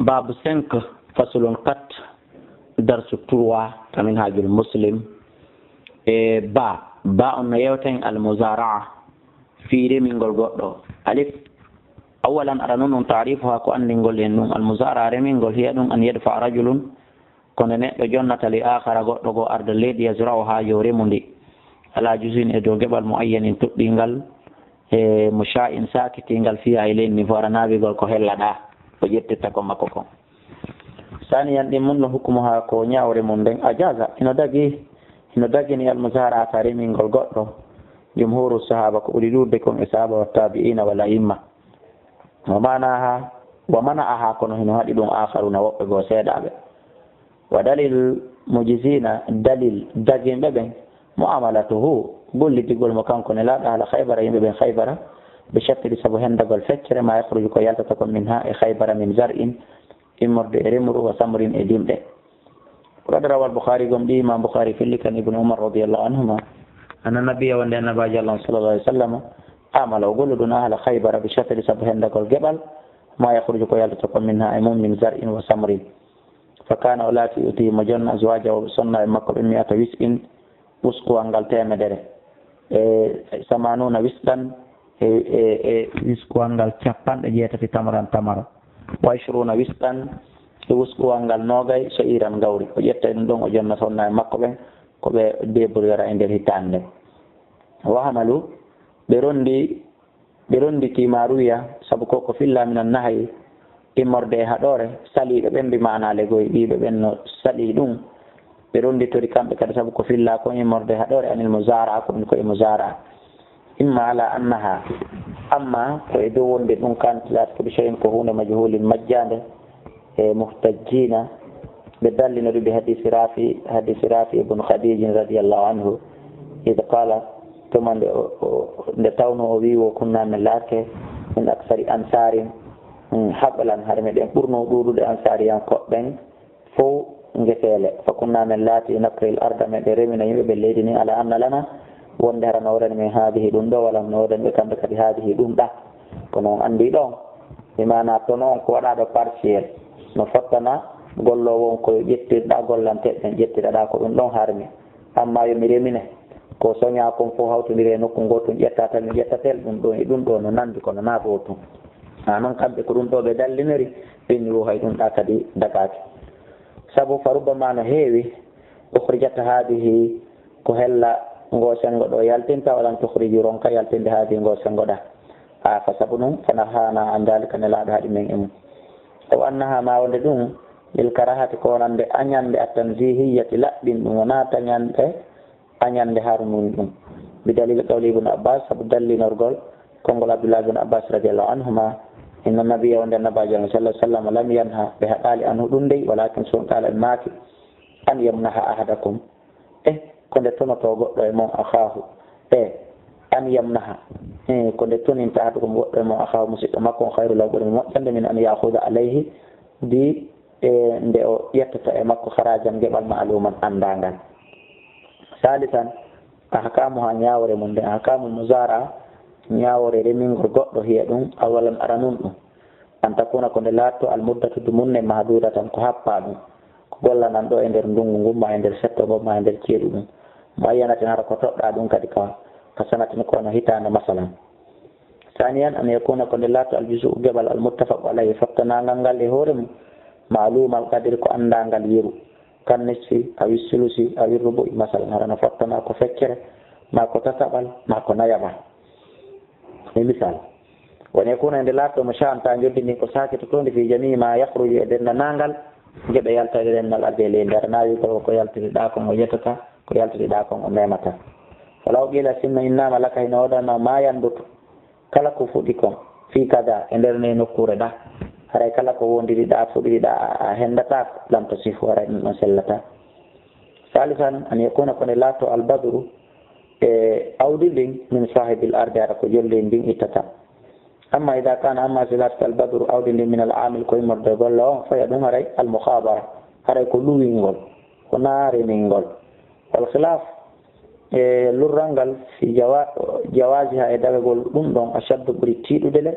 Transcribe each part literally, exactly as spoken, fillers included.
Babu cinq, faslun quatre, darsu trois, ka Minhajul Muslim. E ba, ba on no yewten al muzaraa, fii remingol goɗɗo. Alif, awalan, ara nun on taarifu ha ko anndingol en ɗum. Al muzaraa, remingol, hiya ɗum an yadfa rajulun, kono neɗɗo jonnata li aakhara goɗɗo goo arda leydi yazra'uha yo remu ndi. Ala juz'in e dow geɓal muayyanin toɗɗingal, e musha'in sakitingal fiha e leydi ndi fo ara naawigol ko hellaɗa, o ƴettitta ko makko kon. Saniyan ɗin mun no hukumuha ko ñawre mun nden ajaza, hino dagi, hino dagini al muzara'ata remingol goɗɗo. Jumhuru sahaba ko ɓuri ɗuuɗude kon e sahaba wa tabi'ina wal a'imma. Wa mana'aha, wa mana'aha kono hino haɗi ɗum akharuna woɓɓe goo seeɗaaɓe. Wa dalil mujizina, dalil daginɓe ɓen, mu'amalatuhu, gollidigol mo kanko Nelaaɗo haala Khaybara, yimɓe ɓen Khaybara, bi shatri sabu hendagol feccere ma yakhruju ko yaltata kon minha e Khaybara min zar'in, immorde e remru wa samrin e dimɗe. Wa qad rawa al-Bukhari, gom ɗi Imam Bukhari filli kan Ibn Umar radiyallahu anhuma, anna nabiyya wonde annabaajo Allah sallallahu alaihi wasallam, amala o golluɗun ahla Khaybara bi shatri sabu hendagol geɓal, ma yakhruju ko yaltata kon minha e mum min zar'in wa samrin. Fa kana o laati yu'ti mo jonna azwajahu sonna e makko ɓe mi'ata wisqin, wuskuwal ngal teemedere. E samanuna wisqan e, e, e wuskuwal ngal capanɗe jeetati tamaran tamara. Wa ishruna wisqan e wuskuwal ngal noogay sha'iran gawri. O ƴetta ɗum ɗon o jonna sonna e makko ɓen ko ɓe deburira e nder hitaande. Wa hamalu ɓe rondi Ɓe ronnditi ma ruwiya, sabu ko ko filla minan nahayi, immorde e haɗoore, saliiɓe ɓen bi maana legoy, ɓiiɓe ɓen no salii ɗum. Ɓe ronnditori kamɓe kadi sabu ko filla kon immorde e haɗoore, anil muzaraa, ko ɗum ko e muzaraa. Imma ala annaha, amma ko e dow wonde ɗum kanat laatata bi shay'in ko huunde majhuulin majjaande, e muhtajjina, ɓe dallinori bi hadisi Rafi, hadisi Rafi ibn Khadijin radiyallahu anhu, id qala, tuma nde o, o, nde tawno o wi wo kunna min laake, min aksari ansarin, mm, hablan, hade meɗen ɓurno ɗuuɗude ansaariyankoɓe ɓen fow ngeseele. Fa kunna min laati nakril arda, meɗen remina yimɓe ɓe leydi ni, ala anna lana, wonde hara no wodani min haadihi ɗum ɗo, wala no wodani ɓe kamɓe kadi haadihi ɗum ɗa. Kono on anndi ɗon, bi maana tono on ko waɗaaɗo partiel, no fottana golloowo on ko yo ƴettirɗa gollanteeɓe ɓen, ƴettiraɗa ko ɗum ɗon harmi. Amma yo mi remine, ko soñaa kon fow hawtondire e nokku ngootu, ƴetta tan mi ƴetta tel, ɗum ɗo e ɗum ɗo no nanndi kono na gootum. Ha non kamɓe ko ɗum ɗo ɓe dallinori, ɓen ni wo hay ɗum ɗa kadi dagaaki. Sabu fa rubbama no heewi, ukhrijat haadihi, ko hella ngo senngo ɗo yaltinta, walam tukhriju, ronka yaltinde haadihi ngo senngo ɗa. A fa sabu ɗum, fa nahana an dalika, Nelaaɗo haɗi men e mum. Aw annaha, ma wonde ɗum, lil karahati, ko wonande añande, at tanzihiyati, laɓɓin ɗum, wona tañande, añande harmini ɗum. Bi dalil qawli Ibn Abbas, sabu dallinorgol konngol Abdullah ibn Abbas radiyallahu anhuma, inna nabiyya, wonde annabaajo sallallahu alaihi wasallam, lam yanha, ɓe haɗaali anhu ɗum dey, walakin sun qala, ɓe maaki, an yamnaha ahadakum, e ko nde tonoto goɗɗo e mon akhaahu, e an yamnaha, e ko nde toninta ahadukum goɗɗo e mon akhaahu, musiɗɗo makko on, khayru lahu, ɓuri mo moƴƴande, min an ya'khudha alayhi, di e nde o ƴettata e makko kharajan, geɓal ma'luman, anndaangal. Salisan, ahkamuha, ñaawore mum nden, ahkamul muzara, ñaawore remingol goɗɗo, hiya ɗum, awalan, aranun ɗum. An takuna, ko nde laatto, al muddatu, dumunne, mahdudatan, ko happa ɗum. Ko gollanan ɗo e nder ndungu ngun, ma e nder setto ngon, ma e nder ceeɗu ɗum. Muayyanatin, hara ko toɗɗa ɗum kadi ka, ka sanatin, ko wano hitaande, masalan. Saniyan, an yakuna, ko nde laatto, al juzu'u, geɓal, al muttafaqu alayhi, fottanaangal ngal e hoore mum, ma'lumal qadri, ko anndaangal yeru. Kan nisfi, awi sulusi, awi rubu'i, masalan, hara no fottana ko feccere, ma ko tataɓal, ma ko nayaɓal. E misal, won e kuna nde laatto mo sha'an ta njoddini ko sakitotoonde fi jami'i ma yakhruju e denndanangal geɓe yaltade rennal adde leydi. Hara nawi ko, ko yaltiriɗa kon o yettata, ko yaltiriɗa kon o memata. Falaw qila, sinno innama laka, hino wodana ma yanbutu, kala ko fuɗi kon, fi kada, e nder ne nokkuure ɗa. Haray kala ko wondiriɗa, fuɗiriɗa, a, a hendata, lam tasihu, haray ɗum ɗon sellata. Salisan, an yakuna, ko nde laatto, al badru, e awdi ndin, min sahibil ardi, hara ko jolli ndin ittata. Amma ida kana, amma si laatata al badru, awdi ndin, min al amil, ko immorde golle on, faya ɗum haray al mukhabara, haray ko luwingol, ko na remingol. Wal khilaf, e lurral ngal, fi jawa-, jawaziha, e dagagol ɗum ɗon, ashaddu, ɓuri tiiɗude le,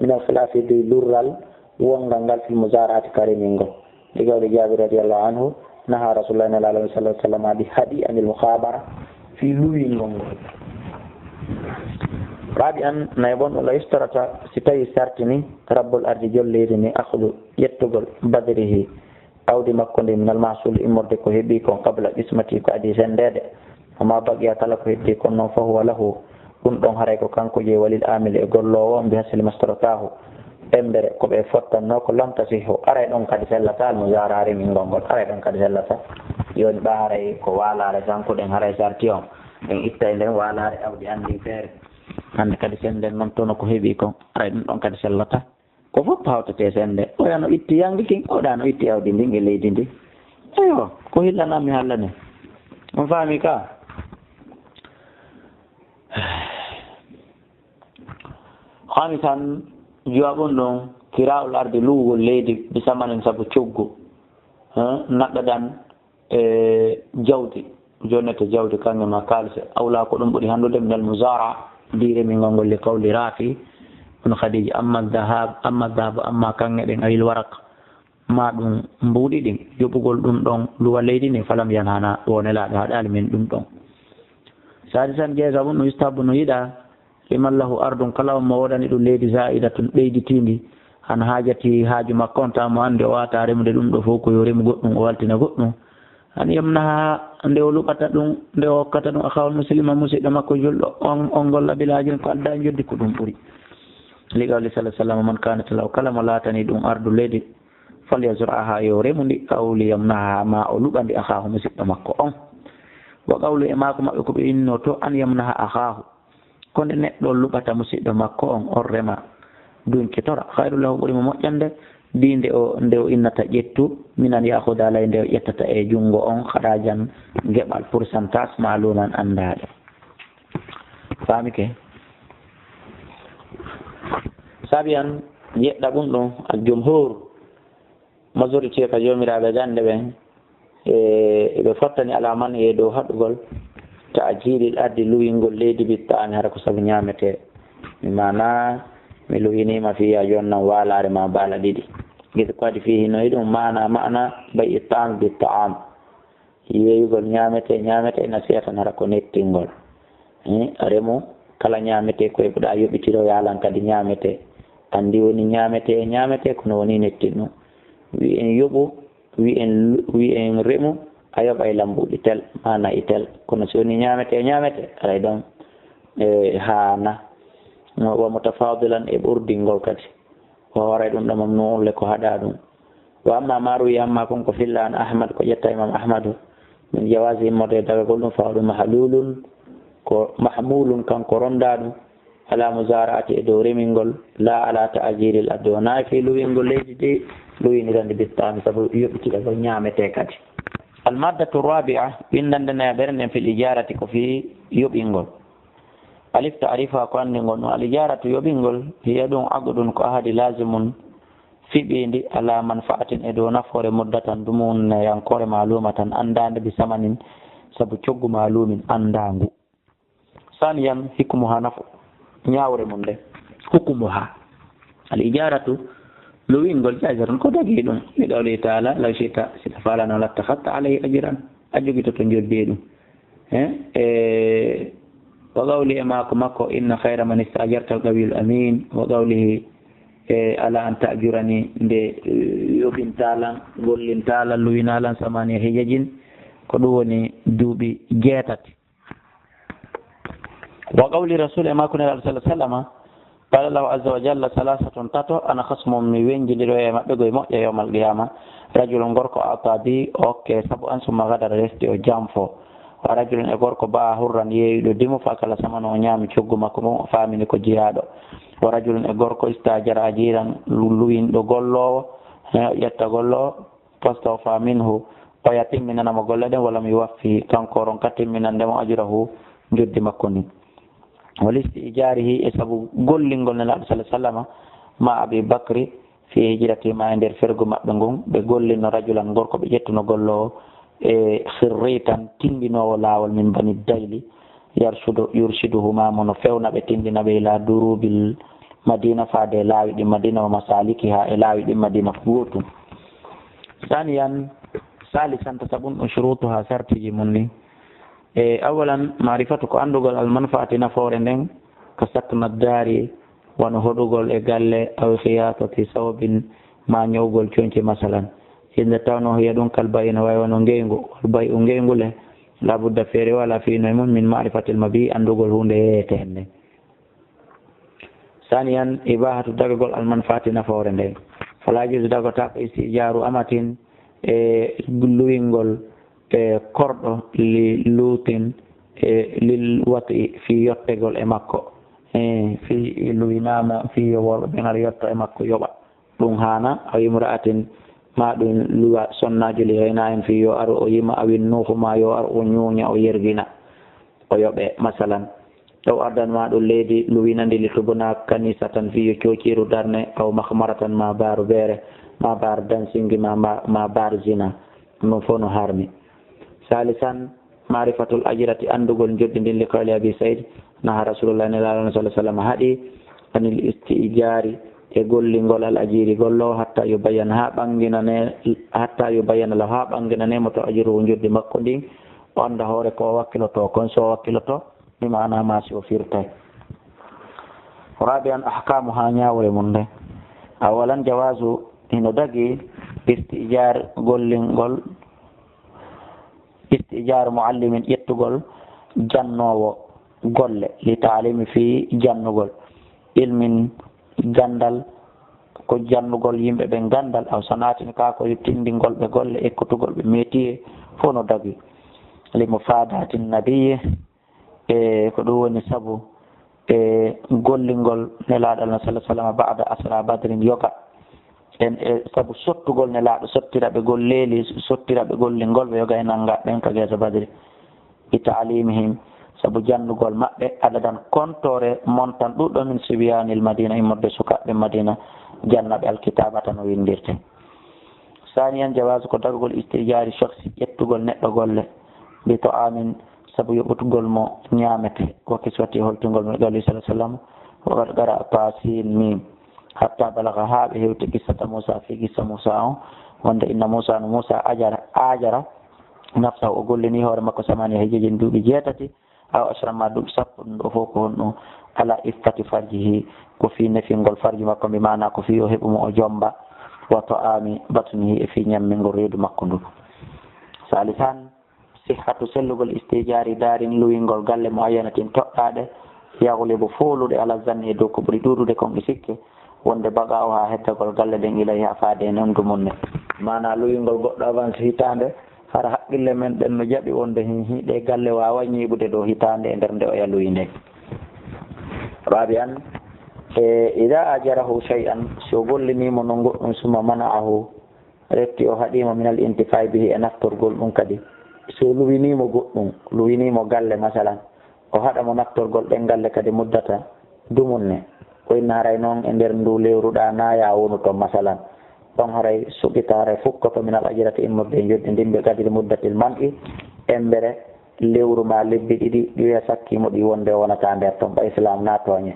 min al khilafi, dow lurral wongal ngal fil muzara'ati ka remingol. Li qawli Jabir radiyallahu anhu, naha Rasulullah sallallahu alaihi wasallam bi hadi anil mukhabara fi luwingol ngol. Rabi'an, nayi bon, la yustarata, si tawi sartini rabbul ardi jol leydi ni, akhdu, ƴettugol, badrihi, awdi makko ndi, minal mahsul, immorde ko heɓi kon, qabla qismati, ko adi sendede. Wa ma baqiya, kala ko heddi kon non, fa huwa lahu, ɗum ɗon haray ko kanko jeyi, walil amili, e golloowo on, bi hasili mastaratahu, embere ko ɓe fottanno ko, lam tasihu, aray ɗon kadi sellata, al muzara, remingol ngol, aray ɗon kadi sellata. Yoni ɓa haray ko walaare sankuɗen, haray sarti on, en ittay nden walaare, awdi andi feere. Hande kadi senden non tono ko heɓi kon, aray ɗum ɗon kadi sellata. Ko fof hawtetee sende. Oya no itti yanngi kin, oɗa no itti awdi ndin e leydi ndi. Eyo, ko hillanammi hallane. On faami ka? Khamisan, juwaɓun ɗon, kira'ul ardi, luwugol leydi, bi samanin, sabu coggu. Hein, naɗɗadan, e jawdi, jonnete jawdi kaŋŋe ma kaalise, awla ko ɗum ɓuri hanndude minal muzara, diire min ngol ngol li qawli Rafi, on Khadija, amma dahab, amma dahabu, amma kaŋŋe ɗen, ayil warak, ma ɗum mbuuɗi ɗin, yoɓugol ɗum ɗon luwa leydi ni, falam yan hana, wonelaaɗo haɗaali min ɗum ɗon. Sadisan, jeegaɓun, no yustahabu, no yiɗa, liman lahu ardun, kala on mo woodani ɗum leydi, za'idatun, ɓeyditiindi, an hajati, haaju makko on, tawa mo anndi o waata remude ɗum ɗo fof, ko yo remu goɗɗum, o waltina goɗɗum. An yamnaha, nde o luɓata ɗum, nde o hokkata ɗum, akhahul muslima, musidɗo makko julɗo on, on golla bila ajrin, ko adda njoddi, ko ɗum ɓuri. Li qawli sallallahu alaihi wasallam, man kanat lahu, kala mo laatani ɗum ardu leydi, falyazra'aha, yo remu ndi, aw liyamnaha, ma o luɓa ndi, akhahu, musidɗo makko on. Wa qawlu, e maako maɓɓe ko ɓe inno to, an yamnaha akhahu, ko nde neɗɗo luɓata musidɗo makko on, on rema, dunkitora, khayru lahu, ɓuri mo moƴƴande, di nde o, nde o innata ƴettu, minan ya'khuda, lay nde o ƴettata e junngo on, kharajan, geɓal, pourcentage, ma'luman, anndaade. Faamike? Sabian, jeɗɗaɓun ɗum, al jumhur, majorité ka joomiraaɓe gannde ɓen, e, eɓe fottani ala man e dow haɗugol ta'jilil ardi, luwingol leydi, bi ta'ami, hara ko sabu ñaametee. Mi maana, mi luwiniima fii a jonnan waalaare ma baala ɗiɗi. Gisa ko adi fii hino e ɗum maana, maana bay ta'am bi ta'am. Yeeyugol ñaametee, ñaametee, na siya tan hara ko nettingol. Eh, remo, kala ñaametee ko heɓuɗaa yoɓitiro yaalan kadi ñaametee. Anndi woni ñaametee, ñaametee, kono woni nettin ɗum. Wi en yoɓu, wi en lu-, wi en remu, a yoɓay lambuɗi tel, maa na'i tel. Kono si woni ñaametee, ñaametee, aray ɗon, eh, haana. Wa mutafadilan, e ɓurdingol kadi. O hooray ɗum ɗo mamnuun le ko haɗaa ɗum. Wa amma ma ruwiya, amma kon ko filla an Ahmad, ko ƴetta Imam Ahmadu, min jawazi, immorde e dagagol ɗum, fa huwa mahlulun, ko mahmulun, kanko rondaa ɗum, ala muzara'ati, e dow remingol, la ala ta'jilil ardi, wonaa e fii luwingol leydi de, luwinirande bi ta'ami, sabu yoɓitidagol ñaametee kadi. Al maddatu rabi'a, winndannde nayaɓere nden, fil ijarati, ko fii yoɓingol. Alif ta'rifuha, ko anndingol ɗum. Al ijaratu, yoɓingol, hiya ɗum aqdun, ko ahadi lazimun, fiɓiindi, ala manfa'atin, e dow nafoore, muddatan, dumunneyankoore, ma'lumatan, anndaande, bi samanin, sabu coggu, ma'lumin, anndaangu. Saniyan, hikmuha, nafu, ñaawre mum nde. Hukmuha. Al ijaratu, luwingol, jaizatun, ko dagii ɗum. Li qawlihi ta'ala, law shi'ta, si a faalano, lattakhadhta alayhi ajran, a jogitoto njoddi e ɗum. Eh, e, wa qawlihi, e maako makko, inna khayra man ista'jarta al-qawiyyu al-amin, wa qawlihi, e, ala an ta'jurani, nde, eh, yoɓintaa lan, gollintaa lan, luwinaa lan, samaniya hijajin, ko ɗum woni duuɓi jeetati. Wa qawli rasul, e maako Nelaaɗo sallallahu alaihi wasallam, qala Allahu azza wa jalla, salasatun, tato, ana khasmuhum, mi wenjindiro e maɓɓe goy moƴƴa yawmal qiyama. Rajulun, gorko, a'ta bi, o hokke, sabu an, summa ghadara, refti o janfo. Wa rajulun, e gorko, ba'a hurran, yeeyuɗo dimo, fa akala samanahu, o ñaami coggu makko ngun, o faamini ko jiyaaɗo. Wa rajulun, e gorko, istajara ajiran, lu-, luwinɗo golloowo, eh, ƴetta golloowo, fastawfa minhu, oya timminana mo golle ɗen, walam yuwaffi, kanko o ronka timminande mo ajrahu, njoddi makko ndin. Wal isti'jarihi, e sabu gollingol Nelaaɗo sallallahu alaihi wasallam, ma Abi Bakri, fi hijrati, ma e nder fergu maɓɓe ngun, ɓe gollino rajulan, gorko, ɓe ƴettuno golloowo, e khirritan, tinndinoowo laawol, min bani dayli, yarshudu, yurshiduhuma, mo no fewna ɓe, tinndina ɓe, ila durubil Madina faade e laawi ɗi Madina, wa masalikiha, e laawi ɗi Madina ko gootum. Saniyan, salisan, ta saɓun ɗum shurutuha, sartiji mum ni. E awalan, marifatu ko anndugol almanfaati nafoore nden, ka sakna daari, wano hoɗugol e galle, aw khiyatati sawbin, ma ñowgol conci masalan. Inde tawno hiya ɗum kal bayi no wawi wano ngeyngu, wal bayi u ngeyngu le, labudda feere wala fiino e mum min marifatil mabi, anndugol huunde yeeyete henne. Saniyan, ibahatu dagagol almanfaati nafoore nden. Fala yajuzu dagata ko istijaaru amatin e luwingol e korɗo li luutin e lil wati fii yottegol e makko. E fii luwinaama fii yo worɓe ɓen ara yotto e makko yoɓa. Ɗum haana, aw imra'atin, ma ɗum luwa sonnaajo li ghayna'in fii yo ar o yima, awin nuuhu ma yo ar o ñuuña o yergina. O yoɓe, masalan. Ɗow ardan ma ɗum leydi luwina ndi li tubna kanisatan fii yo coociiru darne, aw makhmaratan ma baaru beere, ma baar dansingi, ma, ma, ma baar zina. Ɗum ɗon fof no harmi. Salisan, marifatul ajirati, anndugol njoɓdi ndin, li qawli Abi Said, naha Rasulullah, Nelaaɗo sallallahu alaihi wasallam haɗi, anil istijaari, e gollingol al ajiri gollo, hatta yubayyana, haa ɓanginane, hatta yubayyana lahu, haa ɓanginane mo to ajruhu njoɓdi makko ndin, o annda hoore ko o wakkiloto, kon so o wakkiloto, bi maana ma si o firtay. Rabi'an, ahkamu, haa ñaawre mum nde. Awalan, jawazu, hino dagi, istijaar, gollingol, istijaar muallimin, ƴettugol jannoowo golle, li taalimi, fii jannugol, ilmin, ganndal, ko jannugol yimɓe ɓen ganndal, aw sanaatin, kaa ko tindingol ɓe golle, ekkutugol ɓe métier, fof no dagi. Li mufaadati nabiyyi, e ko ɗum woni sabu e gollingol Nelaaɗo Allah sallallahu alaihi wasallam ba'da asra Badrin yoga. En e sabu sottugol Nelaaɗo, sottira ɓe golleeli, sottira ɓe gollingol ɓe yoga e nannga ɓen ka geeso Badri. Bi ta'limihim, sabu janndugol maɓɓe, adadan kontoore montan ɗuɗɗo min sibyanil Madina, immorde sukaaɓe Madina, janna ɓe alkitaabata no winndirte. Saniyan, jawaazu ko dagagol istijaari shakhsi, ƴettugol neɗɗo golle, bi ta'amin, sabu yoɓutugol mo ñaamete, wa kiswati, holtugol mo e galle sallallahu alaihi wasallam, wa qad qara'a Taasin Miim, hatta balagha, haa ɓe hewti qissata Muusa, fii qissa Muusa on, wonde inna Muusa, no Muusa ajara, ajara, nafsahu, o gollini hoore makko, samaniya hijajin, duuɓi jeetati, aw ashra, ma duuɓi sappo, ɗum ɗo fof ko honɗum? Ala iffati farjihi, ko fii nefingol farji makko, bi maana ko fii o heɓu mo o jomba, wa ta'ami batnihi, e fii ñammingol reedu makko ndun. Salisan, sihhatu, sellugol, istijaari daarin, luwingol galle, muayyanatin, toɗɗaaɗe, yaghlibu, fooluɗe, ala zanni, e dow ko ɓuri ɗuuɗude kon e sikke, wonde baqa'uha, heddagol galle ɗen, ilayha, faade e ndu mum ne. Maana luwingol goɗɗo avance hitaande, hara haqqille men ɗen no jaɓi wonde hin, hin, ɗee galle waawa ñiiɓude ɗoo hitaande e nder nde oya luwi nden. Rabi'an, e, idha ajarahu shay'an, si o gollini mo non goɗɗum, summa mana'ahu, refti o haɗi mo, minal intifaa'i bihi, e naftorgol ɗum kadi. Si o luwini mo goɗɗum, luwini mo galle, masalan, o haɗa mo naftorgol ɗen galle kadi muddata dumunne. Ko inna haray noon e nder ndu lewru ɗa naaya wonu ton, masalan. Ɗon haray suɓita, haray fukkoto minal ajirati, immorde e njoɓdi ndin, bi qadri muddatil man'i, embere lewru ma lebbi ɗiɗi, ɗi wiya sakki mo ɗi wonde o wonata nder ton, ɓay Islam na tooñe.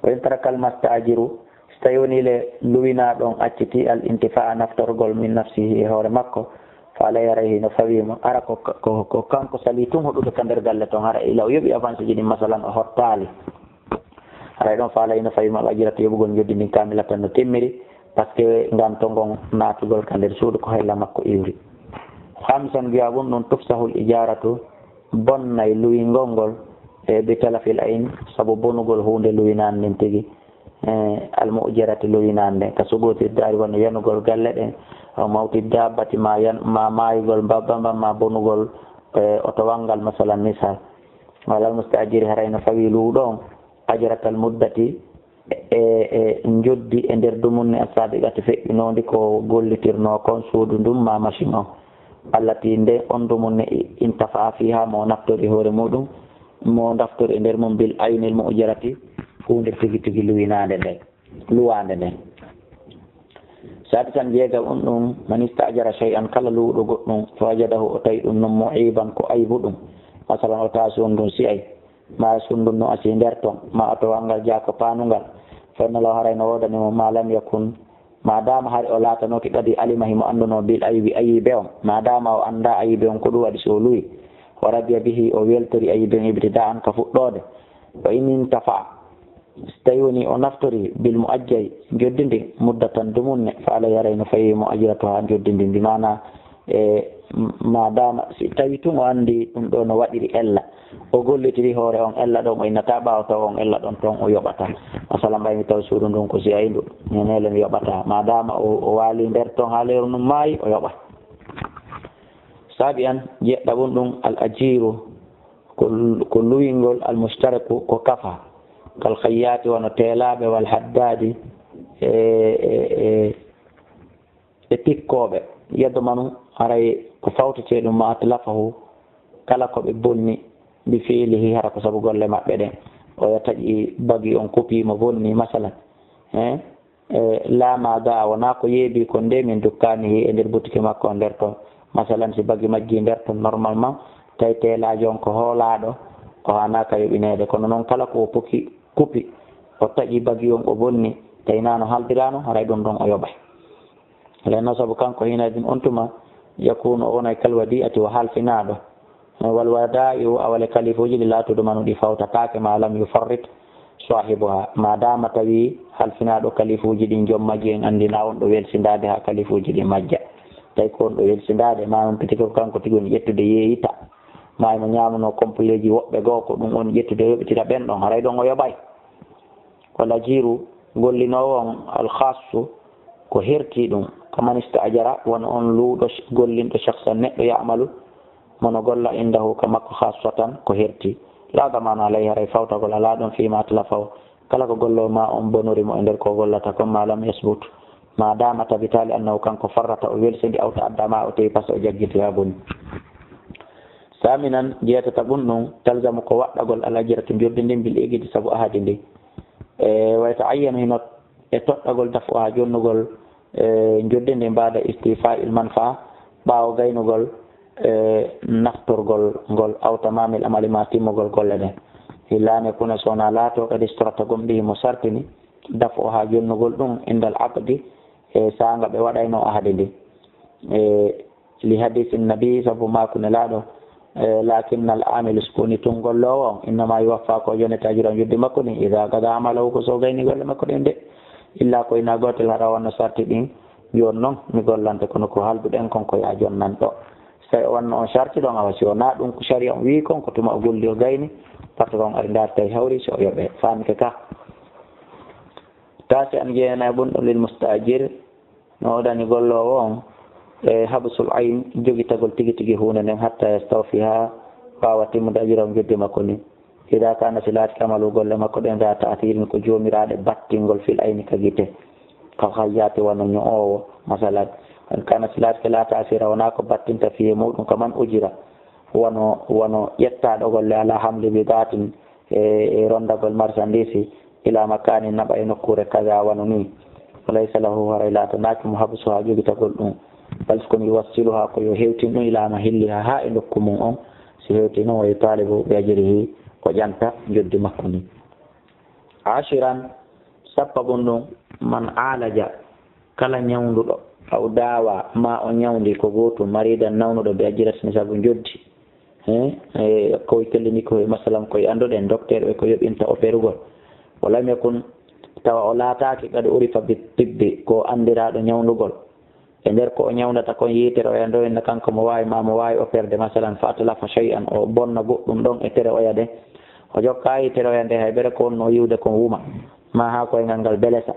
Wa in tarakal masta'jiru, si tawi woni le luwinaaɗo on acciti al intifa'a naftorgol min nafsihi e hoore makko, fa alayhi, haray hino fawii mo, hara ko, ko, ko kanko sali tun hoɗude ka nder galle ton, hara ila o yoɓi avance ji ɗin, masalan, o hottaali. Haray ɗon fa alayhi no fawii mo al ajiratu yoɓugol njoɓdi ndin kamilatan no timmiri, parce que ngan to ngon naatugol ka nder suudu ko hella makko iwri. Khamisan, biya ɗum ɗon tufsahul ijaratu, bonnay luwingol ngol, e bi talafil ayn, sabu bonugol huunde luwinaande nden tigi. E, al mu'jarati, luwinaande, ka suguti daari, wano yanugol galle ɗen, aw mawti dabbati, ma yan-, ma maayugol mbabba mban, ma bonugol, e, otowal ngal, masalan, misal. Walal musta'jiri, haray no fawi luwɗo on, ajratal muddati, e, e, e njoddi e nder dumunne, as-sabiqati, feƴƴunoondi ko gollitirnoo kon suudu ndun ma machine on. Allati, nde on dumunne, i-, intafa'a fiha, mo naftori hoore muɗum, mo naftori e nder mum bil aynil mu'jarati, huunde tigi tigi luwinaande nden, luwaande nden. Sadisan, jeegam on ɗum, man ista'jara shay'an, kala luwɗo goɗɗum, fa wajadahu, o tawi ɗum non mu'iban, ko aybu ɗum. Masalan, o tawa suudu ndun si'ay, ma suudu ndun no asi nder ton, ma otowal ngal jaako paanungal, Fa inna lahu, haray no woodani mo, ma lam yakun, ma dama hari o laatanooki qad alima himo annduno bil aybi ayibe on, ma dama o annda ayibe on ko ɗum waɗi so o luwi, wa radiya bihi o weltori ayibe on ibtida'an ka fuɗɗoode, wa in intafa'a, so tawi woni o naftori bil mu'ajjali njoddi ndi muddatan dumunne, fa alayhi haray no fawi mo ajratuha njoddi ndi, ndi maana e ma dama si tawi tun o anndi ɗum ɗo no waɗiri ella, o gollitiri hoore on ella ɗon, o innata ɓaawo taw on ella ɗon toon o yoɓata. Masala mbaymi taw suudu ndun ko si ayndu, nenele mi yoɓata. Ma dama o, o waali nder toon haa leeru ndun maayi, o yoɓa. Saabi an jeɗɗa ɓun ɗum al ajiru, ko, ko luwingol al mustariku ko kafa, kal khayyati wano teelaaɓe wal haddadi e, e, e, e tikkooɓe, yadmanu, haray ko fawtetee ɗum ma atlafahu, kala ko ɓe bonni, bi fi'lihi, hara ko sabu golle maɓɓe ɗen. Oya taƴi bagi on, kupi mo bonni, masalan. Eh? Eh, laa ma daa, wonaa ko yeebi kon nde min dukkaanihi e nder butiki makko on nder ton. Masalan, si bagi majji nder ton normalement, tawi teelaajo on ko hoolaaɗo, o haanaaka yoɓineede. Kono noon kala ko o puki, kupi, o taƴi bagi on, o bonni, tawi naa no haaldirano, haray ɗum ɗon o yoɓay. Lenno sabu kanko hiina din on tuma yakunu o wonay kal wadi'ati wa halfinaaɗo. Wal wada'i'u awale kalifuuji ɗi laatuɗo manu ɗi fawtataake ma lam yufarrit saahibuha. Ma dama tawi halfinaaɗo kalifuuji ɗin joom majji en anndi na on ɗo welsindaade haa kalifuuji ɗin majja. Tawi ko on ɗo welsindaade ma on piti ko kanko tigi woni ƴettude yeeyita. Ma emo ñaamuno kompoleeji woɓɓe goo ko ɗum on ƴettude yoɓitira ɓen ɗon haray ɗon o yoɓay. Wal ajiru, gollinoowo on, al khassu, ko herti ɗum, kaman ista'jara, wano on luuɗo sh-, gollinɗo shakhsan neɗɗo ya'malu, mono golla indahu ka makko khassatan, ko herti. La damana alayhi, haray fawtagol alaa ɗon fima atlafahu, kala ko golloo ma on bonori mo e nder ko gollata kon ma lam yasbut, ma dama tabitaali annahu kanko farrata o welsindi aw ta'adda ma o tewi pasa o jaggiti ha boni. Saminan, jeetata ɓun ɗum, talzamu ko waɗɗagol al ajratu njoddi ndin bil igidi sabu ahadi ndi. E, wa yata'ayyanu hino e toɗɗagol dafu ha jonnugol, e, njoddi ndin baada istifa'il manfa'a, ɓaawo gaynugol, e, naftorgol ngol, aw tamamil amali ma timmugol golle ɗen. Illa an yakuna so wona laato kadi istarata gomɗi himo sartini, dafu ha jonnugol ɗum indal aqdi, e, saanga ɓe waɗayno ahadi ndi. E, li hadisi nabi, sabu maaku Nelaaɗo, e, lakinnal amilu, so woni tun golloowo on, innama yuwaffa ko yonete ajra njoddi makko ndin, ida gada amalahu, ko so gayni golle makko ɗen de. Illa ko ina gootel hara wonno sarti ɗin, yo non mi gollante, kono ko halduɗen kon ko ya jonnan ɗo. So tawi o wanno on sarti ɗon, awa si wona ɗum ko sharia on wii kon, ko tuma o golli o gayni, patron ari ndaari tawi hawri, so o yoɓe, faamike ka. Taasi an jeenay bun ɗum lil mustajir, no o dani golloowo on, e habsul ayn, jogitagol tigi tigi huunde nden, hatta yastawfiha, waawa timmude ajirahu njoddi makko ndin. Ida kana si laatike amalu golle makko ɗen za ta'athirin ko joomiraaɗe battingol fil ayni ka gite. Ka khayyati wano ño'oowo, masalan. Kana si laatike la ta'asira wona ko battinta fiye muɗum kaman ujira. Wano, wano ƴettaaɗo golle ala hamli bidaatin e, e rondagol marchandise ila makani naɓa e nokkuure kaza wano ni. Walaysa lahu haray laatanaaki mo habsuha jogitagol ɗum. Bal ko mi wassiluha ko yo hewtin ɗum ila mahilliha ha e nokku mum on. Si hewti noon wa yutalibu bi ajrihi o ƴanta njoddi makko ni. Ashiran, sappa ɓun ɗum, man alaja, kala ñawnduɗo, aw daawa, ma o ñawndi ko gootum, maridan nawnuɗo, bi ajratin sabu njoddi. He, e, ko kellini ko e masalan ko e annduɗen, docteur ɓe ko yoɓinta operugol. Walam yakun, tawa o laataaki, qad urifa bi tibbi, ko anndiraaɗo ñawndugol. E nder ko o ñawndata kon yiitere oya ndo, inna kanko mo waawi ma mo waawi operde, masalan, fa atlafa shay'an, o bonna goɗɗum ɗon e tere oya nde. O jokka yiitere oya nde, hay bere ko wonno yiwde kon wuma. Ma haa koyngal ngal belesa.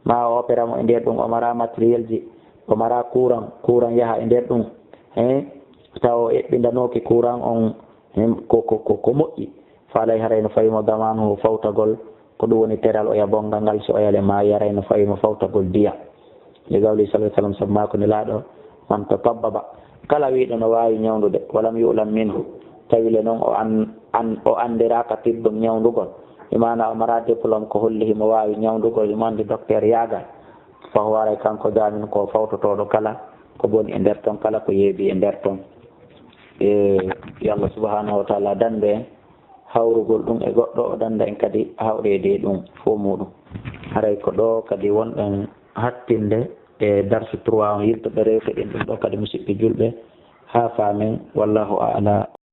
Ma o opera mo e nder ɗum, o mara matériel ji, o mara courant, courant yaha e nder ɗum. He, tawa o eɓɓindanooki courant on, he, ko, ko, ko, ko moƴƴi. Faalay haray no fawi mo damaanu fawtagol, ko ɗum woni teral oya bonngal ngal, so oya le maayi, haray no fawi mo fawtagol diya. Li qawli sallallahu alaihi wasallam, sabu maaku Nelaaɗo, man tatabbaba, kala wiiɗo no waawi ñawndude, walam yu'lam minhu, tawi le noon o an-, an-, o anndiraaka tibbun ñawndugol, imaana o mara diplôme ko holli himo waawi ñawndugol, himo anndi docteur yaagal, fa huwa, haray kanko daamin ko fawtotooɗo kala ko boni e nder ton, kala ko yeeɓi e nder ton. E, yo Allah subhanahu wa ta'ala danndu en hawrugol ɗum e goɗɗo, o dannda en kadi hawreede e ɗum fof muuɗum. Haray ko ɗo kadi wonɗen hattinde e darsu trois on, yiltoɓe rewte ɗin. Ɗum ɗo kadi, musiɓɓe julɓe, haa faamen. Wallahu a'lam.